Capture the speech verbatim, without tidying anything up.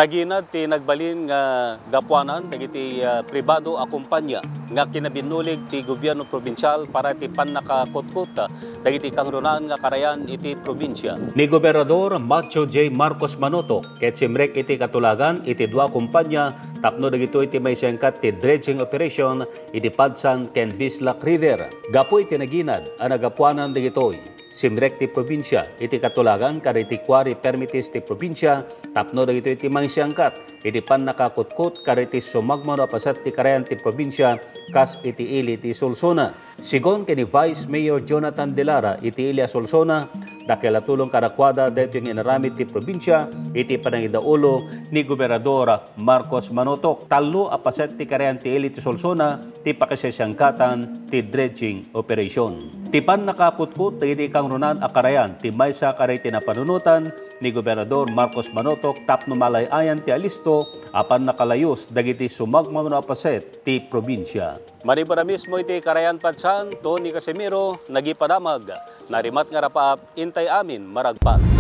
Naginad ti nagbalin nga gapuanan dagiti, ah, pribado a kompanya nga kinabinnulig ti gobierno probinsial para iti pannakakutkot dagiti kangrunaan nga karayan iti probinsia. Ni Gobernador Macio J. Marcos Manotoc ket simrek iti katulagan iti dua a kompanya tapno dagitoy ti maisengkat ti dredging operation iti Padsan ken Visla River. Gapu iti naginad a nagapuanan dagitoy, simrek ti probinsia iti katulagan kadagiti quarry permittee ti probinsia tapno dagitoy ti maisengkat iti pannakakutkot kadagiti sumagmamano a paset ti karayan ti probinsia kas iti ili ti Solsona. Sigun ken ni Vice Mayor Jonathan Delara, iti ili a Solsona, dakkel a tulong kadakuada daytoy nga inaramid ti probinsia iti panangidaulo ni Gobernador Marcos Manotoc. Tallo a paset ti karayan ti ili ti Solsona ti pakisesengkatan ti dredging operation. Ti pannakakutkot dagiti kangrunaan a karayan ti maysa kadagiti napanunotan ni Gobernador Marcos Manotoc tapno malay-ayan ti alisto a pannakalayus dagiti sumagmamano a paset ti probinsia. Manipud a mismo iti Karayan Padsan, Tony Casimiro, nagipadamag. Narimat nga rapaap, intay amin, maragpat.